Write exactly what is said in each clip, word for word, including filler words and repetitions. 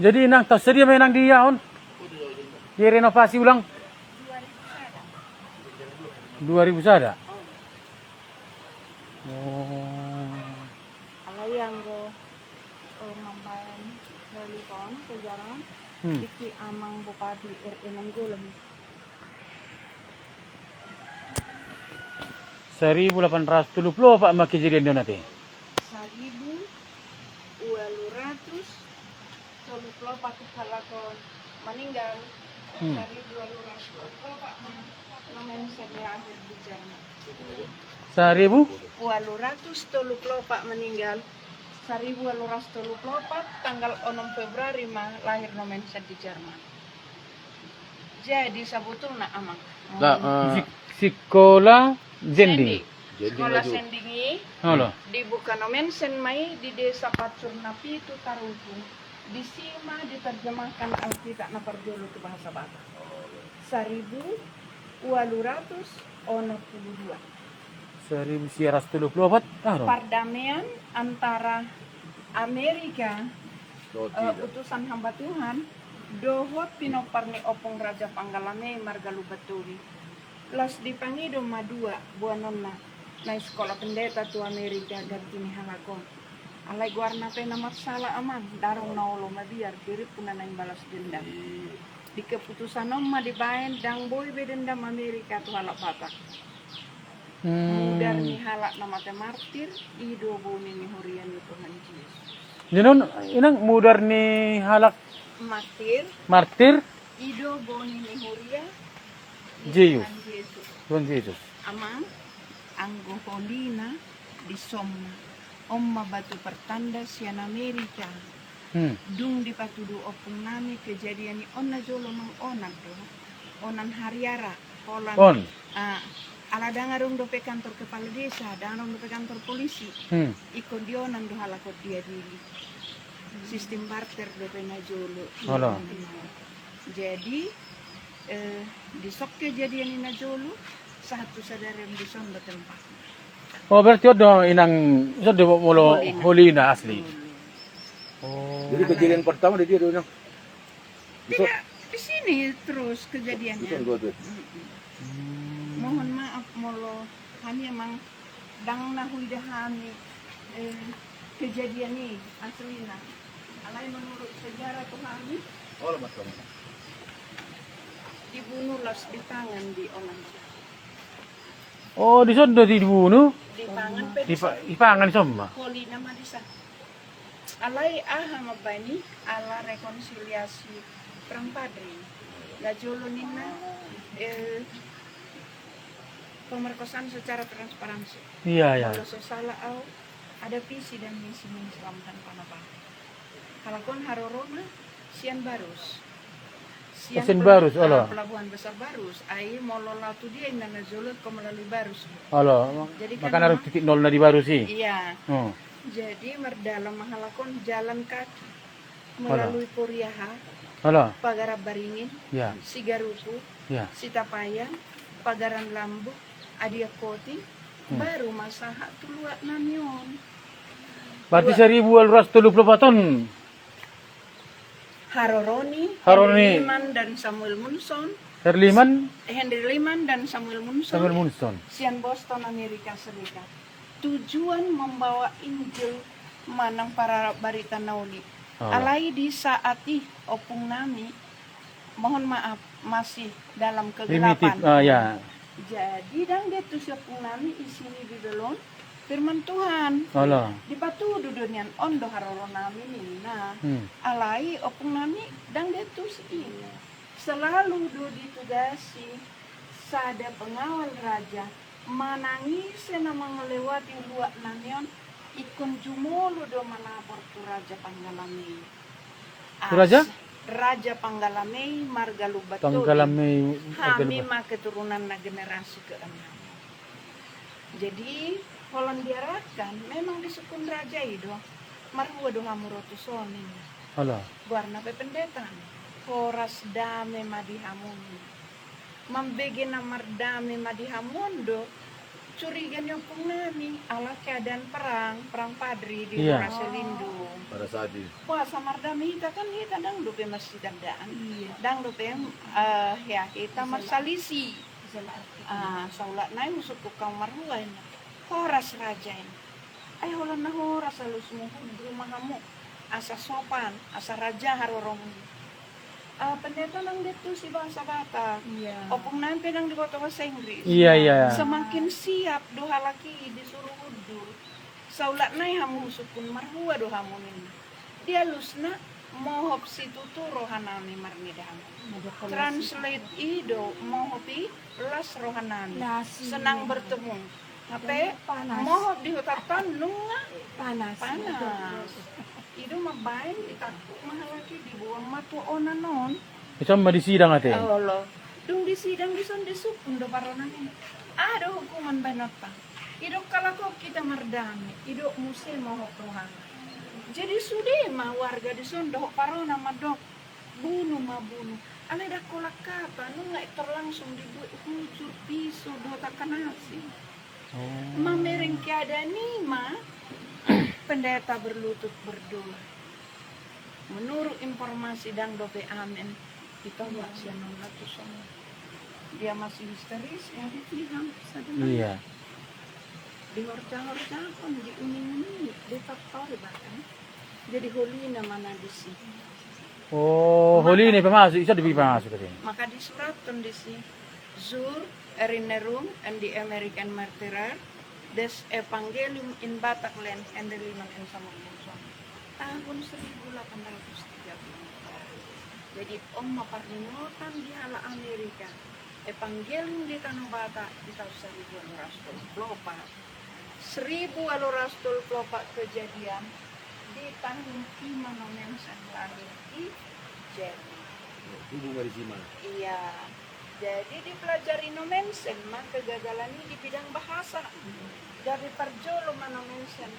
Jadi inang, taon sadia ma inang diiahon? Direnovasi ulang? Dua ribu sada. Oh. Alai anggo, eh, mambaen heli on, sejarah, hmm, disi amang bupati R E Nainggolan. Saribu lapan ratus tolu pulu opat ma kejadian on ate. Saribu ualu ratus tolu pulu opat halak on meninggal. Hmm. Saribu ualu ratus tolu pulu opat ma nomen seni lahir di Jerman. Saribu? Ualu ratus tolu pulu opat meninggal. Saribu ualu ratus tolu pulu opat, tanggal onom Februari ma lahir nomen seni di Jerman. Jadi sabotulna amang. Da, eh, sik-, sikola Zending. Zending. Sikola Zending i. Olo. Dibuka nomen sen ma i di desa Pacur na pitu Tarutung. Disi ma diterjemahkan Alkitab na parjolo tu bahasa Batak. Saribu ualu ratus onom pulu dua. Saribu sia ratus tolu pulu opat. Ah, no. Pardamaian antara Amerika, eh, utusan hamba Tuhan, dohot pinompar ni Ompung Raja Panggalame marga Lumbantogi. Laos dipangido ma dua boanonna na sikola pendeta tu Amerika ganti ni halak on. Alai goarna pe na marsala amang, ndang adong na olo mabiar, dirimpu na naeng balas dendam. Di keputusan on ma dibaen, ndang boi be dendam Amerika tu halak Batak. Hmm. Mudar ni halak na mate martir, i do boni ni huria ni Tuhan Jesus. Jadi on, inang, mudar ni halak martir. Martir. I do boni ni huria ni Jesus. Tuhan Jesus. Tuhan Jesus. Amang, anggo holina dison ma. On ma batu pertanda sian Amerika. Hmm. Dung dipatudu ompung nami kejadian i on najolo, amang, onan do. Onan hariara, holan. On. Ah, ala ndang adong dope kantor kepala desa, ndang adong dope kantor polisi. Hmm. Ingkon di onan do halak on diadili. Sistem barter dope najolo. Olo. Jadi, eh, dison kejadian i najolo, sahat tu sadari on dison do tempatna. Oh, berarti on do inang, dison do molo holina. Holina asli. Holina. Oh. Jadi kejadian pertama di dia do, inang? Dison? Tidak, di sini terus kejadiannya. Dison do. Mm-mm. Hmm. Mohon maaf molo hami amang ndang na huida hami, eh, kejadian i aslina. Alai menurut sejarah tu hami, olo, mas, olo, mas, dibunuh laos dipangan di onan. Oh, dison do dibunuh? Dipangan pe. Dipa-, dipangan dison ma. Holina ma dison. Alai aha mambaen i, ala rekonsiliasi perang padri. Najolo ninna, eh, pemerkosaan secara transparansi. Iya, iya. Molo so salah au, ada visi dan misi menyelamatkan Panabahan. Halak on harorona sian Barus. Sian, oh, sian Barus, olo. Pelabuhan Besar Barus. Ai molo lao tu dia inna najolo ingkon melalui Barus. Olo. Jadi kan makana memang titik nolna di Barus i. Iya. Hmm. Jadi mardalan ma halak on jalan kaki. Olo. Melalui Poriaha. Olo. Pagaran Baringin. Iya. Sigarupu. Iya. Sitapayan. Pagaran Lambuk. Adian Koting. Hmm. Baru ma sahat tu luat nami on. Berarti dua. Saribu ualu ratus tolu pulu opat on. Haroroni, haroroni. Henry Liman dan Samuel Munson. Herliman? Henry Liman dan Samuel Munson. Samuel Munson. Sian Boston, Amerika Serikat. Tujuan membawa Injil manang para barita na uli. Oh. Alai di saat i, ompung nami, mohon maaf, masih dalam kegelapan. Primitif, ah, ya. Jadi, ndang diantusi ompung nami isi ni Bibel on firman Tuhan. Olo. Dipatudu do nian on do haroro nami ninna. Hmm. Alai ompung nami ndang diantusi i. Selalu do ditugasi sada pengawal raja manang ise na mangalewati luat nami on, ingkon jumolo do malapor tu Raja Panggalame i. Tu raja? As-, Raja Panggalame i marga Lumbantogi. Panggalame i marga Lumbantogi. Hami ma keturunanna generasi keenam. Jadi, holan diarahkan, memang disungkun raja i do. Marhua do hamu ro tuson, ninna. Olo. Goarna pe pendeta. Horas dame ma di hamu, ninna. Mambege na mardame ma di hamu on do curiga ni ompung nami, ala keadaan perang, perang padri di, iya, Rura Selindung. Pada saat itu. Wah, samardame hita kan hita ndang dope marsitandaan. Iya. Ndang dope, eh, ya, hita marsalisi. Ah, saulak nai husungkun hamu marhua, inna. Horas raja, inna. Ai holan na horas alusmu, hundul ma hamu. Asa sopan, asa raja haroromu. Ah, pendeta ndang diantusi bahasa Batak. Iya. Ompung nai pe ndang diboto bahasa Inggris. Iya, iya. Semakin siap do halak i disuru hundul. Saulak nai hamu husungkun marhua do hamu, ninna. Di alusna, mohop situtu rohanami, marnida hamu. Translate i do, mohop i las rohanami. Senang bertemu. Hape, mohop di hutanta nunga panas. I do mambaen, ditangkup ma halak i, dibuang ma tu onan on. Ison ma disidang ate. Olo. Dung disidang dison disungkun do paronami. Aha do hukuman baenonta? Didok halak on hita mardame, didok muse mohop rohana. Jadi sude ma warga dison dohot parona mandok, bunuh ma, bunuh. Alai ndang holan hata, nunga i tor langsung dibuat hujur, piso dohot angka na asing. Mamereng keadaan i ma, pendeta berlutut berdoa. Menurut informasi ndang dope amen, ditolak sian onan tu songon. Dia masih histeris, ya, di pihak sadana. Iya. Dihorja-horjahon, diuning-uningi, ditampari bahkan. Jadi holina ma na disi. Oh, holina i pamasuk, ison do i pamasuk tadi. Maka disurathon disi, Zur Erinnerung an die American Märtyrer, das Evangelium in Batak Land, Handel lima, N Samuel lima. Tahun seribu delapan ratus tiga puluh empat. Jadi, on ma parningotan di halak Amerika, Evangelium di Tano Batak di tahun seribu delapan ratus tolu puluh empat. Seribu delapan ratus tolu puluh empat kejadian, di tahun i ma Nommensen lahir di Jerman. Tubu ma disi ma. Iya. Jadi dipelajari Nommensen ma kegagalan i di bidang bahasa. Jadi parjolo ma Nommensen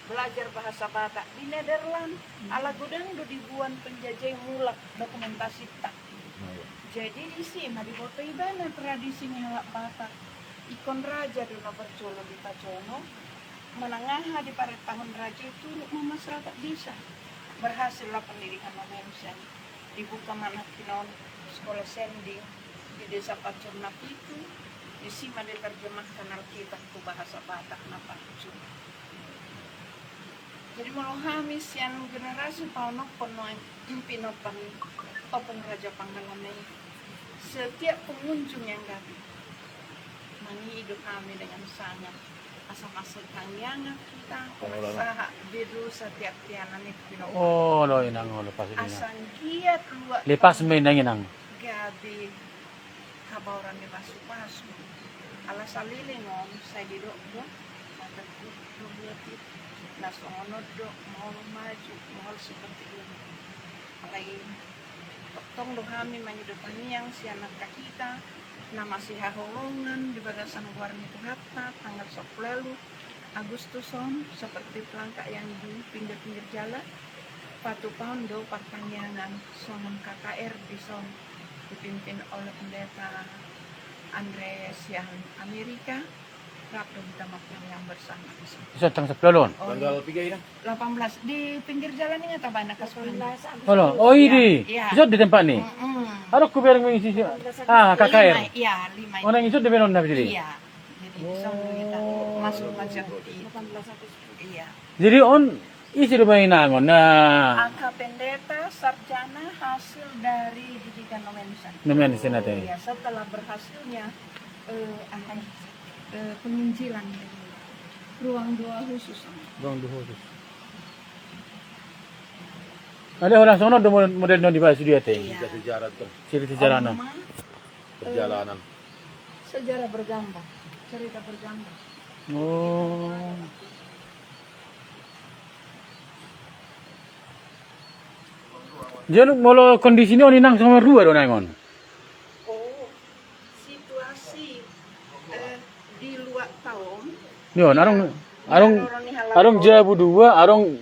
belajar bahasa Batak di Nederland. Ala godang do diboan penjajah i mulak dokumentasita. Jadi disi ma diboto ibana tradisi ni halak Batak. Ingkon raja do na parjolo dipajonok, manang aha diparentahon raja i turut ma masyarakat desa. Berhasil lah pendidikan Nommensen. Dibuka ma nangkinon sekolah sending di desa Pacur na pitu, disi ma diterjemahkan Alkitab tu bahasa Batak na pacu. Jadi molo hami sian generasi paonomhon nuaeng, pinompar ni Ompung Raja Pangalana i, setiap pengunjung yang datang, mangido hami dengan sangat, asa mansai tangiangan hita, sahat be dosa tiap tianan i tu pinompar. Olo inang, olo, pas inang. Asa anggiat luat. Lepas ma inang, inang. Gabe habaoran ni pasupasu. Ala saleleng on sai didok do, na tongtong do buat i, na songon on do, maol maju, maol seperti ini. Alai tongtong do hami mangido tangiang sian angka hita na masihaholongan di bagasan goar ni Tuhanta, tanggal sampulu ualu Agustus on, seperti pelangkak yang di pinggir-pinggir jalan, patupaon do partangiangan songon K K R dison, dipimpin oleh Pendeta Andre sian Amerika, rap do hita martangiang bersama dison. Dison tanggal sampulu ualu on? Tanggal tiga ini? Delapan belas, di pinggir jalan inget aba na kas. Olo, oh, idi. Iya. Dison di tempat ni? Mm-mm. Adong hubereng mengisi. Ah, K K R. Lima, iya, lima. Oh, nang dison di baenonna disi? Iya. Jadi dison hita masuk majority. Iya. Jadi on ise do baen inang on? Nah. Angka pendeta sarjana hasil dari didikan Nommensen. Nommensen ate. Iya, setelah berhasilnya, eh, aha, eh, penginjilan di ruang doa khusus. Ruang doa khusus. Ada orang sono do model, model non dibahas dia ate. Iya. Cerita sejarah tu. Cerita sejarah non. Perjalanan. Sejarah bergambar, cerita bergambar. Oh. Jadi molo kondisi ni on inang songon rua do naeng on. Oh, situasi, eh, di luar tahun. Ni on, adong, adong, adong jabu dua, adong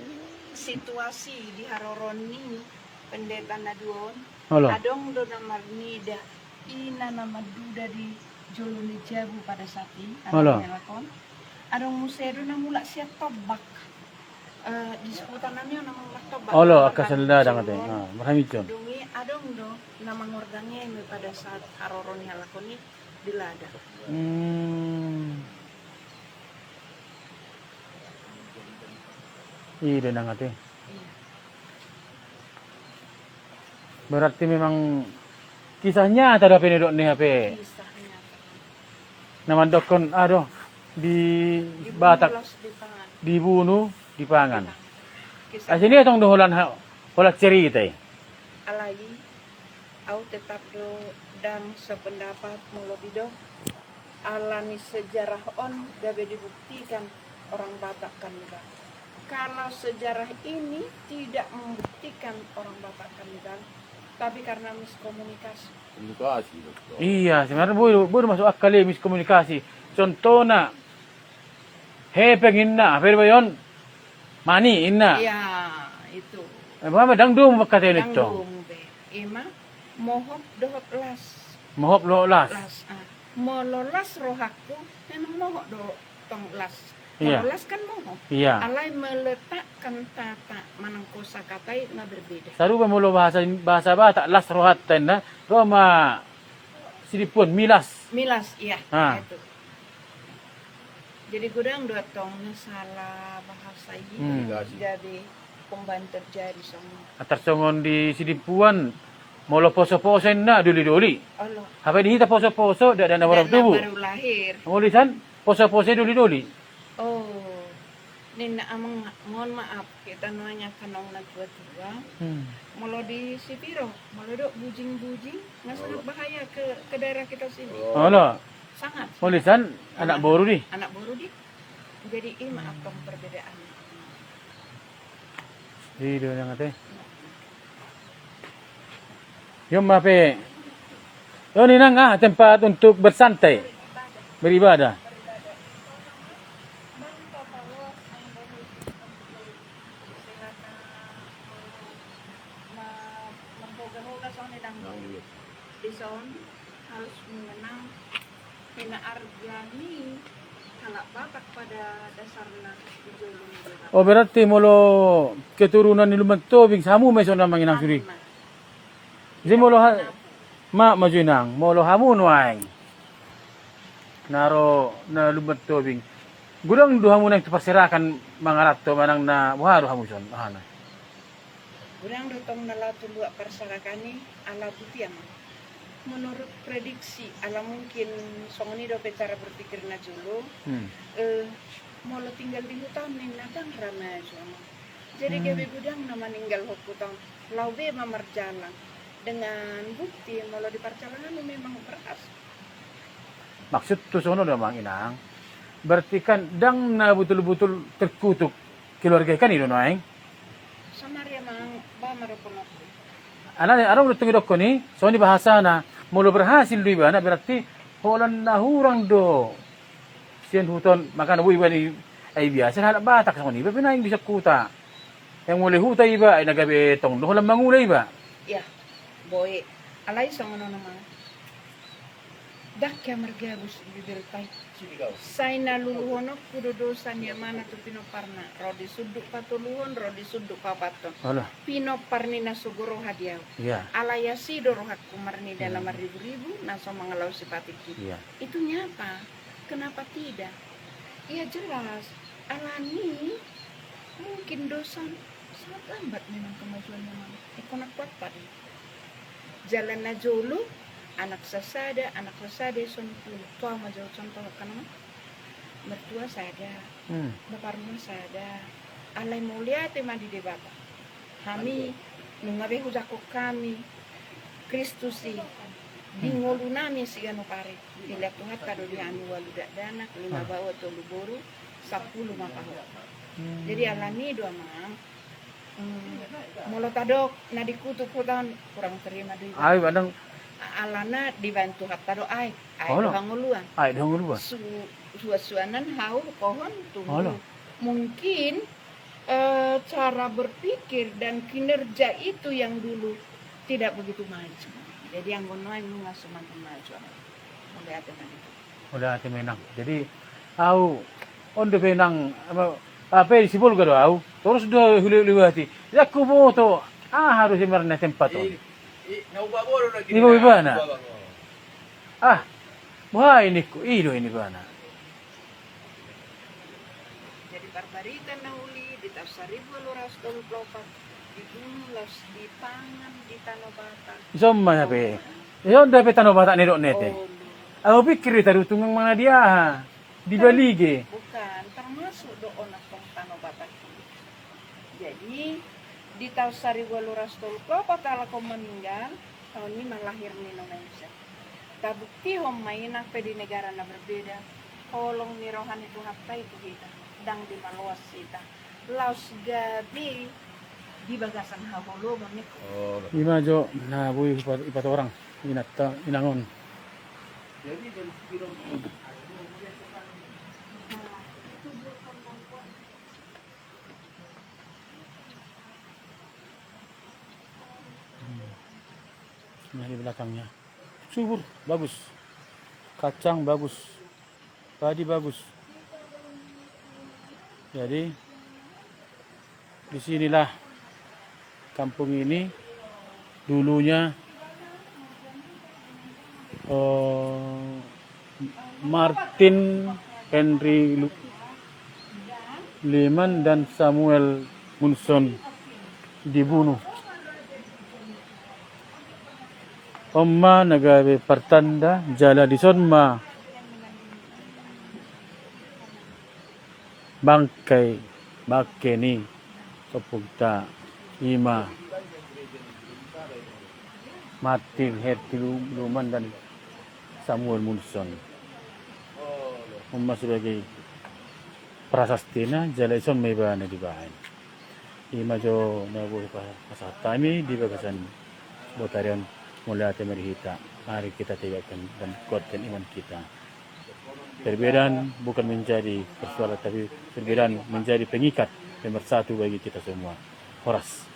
situasi di haroro ni pendeta na dua on. Olo. Adong do na marnida ina na manduda di jolo ni jabu pada saat i, olo, adong muse do na mulak sian tombak. Eh, di seputar nami on amang martobat. Olo, angka sel ladang ate. Ah, marhaminson. Dung i adong do na mangorgangi eme pada saat haroro ni halak on i di ladang. Hmm. I do nang ate. Iya. Berarti memang kisah nyata do hape na didok ni hape. Kisah nyata. Na mandokkon, ah, do, di Batak, dibunu, dipangan. Dipangan. Kisah. Asi ni tong do holan, holan cerita i. Alai, au tetap do ndang sependapat molo didok ala ni sejarah on gabe dibuktikan orang Batak kanibal. Kalau sejarah ini tidak membuktikan orang Batak kanibal, tapi karena miskomunikasi. Komunikasi, betul. Iya, sebenarnya boi, boi masuk akal i, miskomunikasi. Contohna, hepeng inna, apa dia on? Mani inna. Iya, itu. Eh, apa ndang domu mangkatai on? Ndang domu be. Ima, mohop dohot las. Mohop dohot las. Las, ah. Molo las rohangku, memang mohop do tong las. Iya. Molo las kan mohop. Iya. Alai meletakkan tata manang kosakata i na berbeda. Sarupa molo bahasa, bahasa Batak, las rohanta inna, ro ma sidimpuan, milas. Milas, iya. Ah. Itu. Jadi godang do antong na salah bahasa i, hmm, gabe umbahen terjadi songon. Tarsongon di sidimpuan, molo poso-poso inna doli-doli. Olo. Hape di hita poso-poso, ndada na baru tubu. Baru lahir. Molo di san, poso-poso doli-doli. Oh. Ninna amang, mohon maaf, hita nuaeng angka naung na tua-tua. Hmm. Molo di sipiro, molo didok bujing-bujing, na sangat bahaya ke, ke daerah kita sini. Olo. Sangat. Molo di san, anak boru di. Anak boru di. Jadi, ima antong perbedaan. I do nang ate. Yo ma pe. Yo ni nang, ah, tempat untuk bersantai, beribadah. Dison harus mengenang hina arga ni halak Batak pada dasarna di jolo ni Debata. Oh, berarti molo keturunan ni Lumban Tobing, hamu ma i songon amang inang suri. Jadi molo ha-, ma, ma jo inang, molo hamu nuaeng na ro na Lumban Tobing, godang do hamu nuaeng tu parserahan mangaranto manang na boha do hamu son, aha na? Godang do tong na laho tu luat parserahan i, ala buti amang. Menurut prediksi, ala mungkin songon i dope cara berpikir na jolo, hmm, eh, molo tinggal di huta on ninna ndang ra maju amang. Jadi, hmm, gabe godang na maninggalhon huta on, laho be ma marjalang. Dengan bukti molo di parjalangan i memang berhasil. Maksudhu songon on do amang inang. Berarti kan ndang na butul-butul terkutuk keluarga i kan i do nuaeng. Samaria mang ba maroponokku. Ala adong do tong didokkon i, songon i bahasana, molo berhasil do ibana berarti holan na hurang do sian huta on, makana boi ibana i, ai biasa halak Batak songon i, iba pe naeng bisa huta. Yang mulai huta iba, ai na gabe tong do holan mangula iba. Iya, boi. Alai songon on amang. Ndang hea margabus di bibelta i. Sai na luluhononku do dosa ni amana tu pinomparna, ro di sundut patoluhon, ro di sundut paopathon. Alah. Pinompar ni na so goroha di ahu. Iya. Alai asi do rohangku marnida na marribu-ribu, na so mangalaosi patikki. Iya. Itu nyata. Kenapa tidak? Iya jelas. Alani mungkin dosa sangat lambat memang kemajuannya, Mang. Ingkon na kuat tadi. Jala na jolo, anak sasada, anak sasada, songon i. Tu au ma jo contoh kan, Mang. Mertua sada, hmm, bapa rumah sada. Alai mauliate ma di Debata. Hami, nunga be hujangkon hami Kristus i di ngolunami siganup ari. Dilehon Tuhanta do di hami ualu dakdanak, lima baoa, tolu boru, sampulu ma paho. Hmm. Jadi alani do amang, hmm, molo tadok na dikutuk huta on, kurang terima do iba. Ai, kadang. Alana dibaen Tuhanta do aek, aek do hangoluan. Aek do hangoluan. Su-, suan-suanan hau pohon tumbuh. Mungkin eh, cara berpikir dan kinerja itu yang dulu tidak begitu maju. Jadi anggo nuaeng nunga semakin maju. Mauliate ma di Tuhan. Mauliate ma inang. Jadi au on dope inang, apa, Hape di Sibolga do au, torus do huliwati. Ndang huboto aha do sebenarna tempat on. Niboto ibana. Ah, boha i ningku, i do i nibana. Jadi parbarita na uli di taon saribu ualu ratus tolu pulu opat, dibunu laos dipangan di Tano Batak. Ison ma hape. Ison do hape Tano Batak na nidok na i ate. Au pikir i tarutung manang di aha. Di Balige. Bukan, termasuk do on antong Tano Batak i. Jadi, di taon saribu ualu ratus tolu pulu opat halak on maninggal, taon i ma lahir ni Indonesia. Tabuktihon ma i nang pe di negara na berbeda, holong ni roha ni Tuhanta i tu hita, ndang dimaloas hita. Laos gabe di bagasan haholomon i. Ima jo na boi ipatorang inanta inang on. Nah, di belakangnya. Subur, bagus. Kacang bagus. Padi bagus. Jadi, di sinilah kampung ini dulunya, eh, Martin Henry Lu-, Lehman dan Samuel Munson dibunuh. On ma na gabe partanda, jala dison ma bangkai, bangke ni ompunta ima Martin Henry Lu-, Lehman dan Samuel Munson. On ma sebagai prasastina, jala ison ma ibana dibaen. Ima jo na boi pasahat hami di bagasan botari on, mauliate ma di hita. Mari kita tegakkan dan kuatkan iman kita. Perbedaan bukan menjadi persoalan, tapi perbedaan menjadi pengikat, pemersatu bagi kita semua. Horas.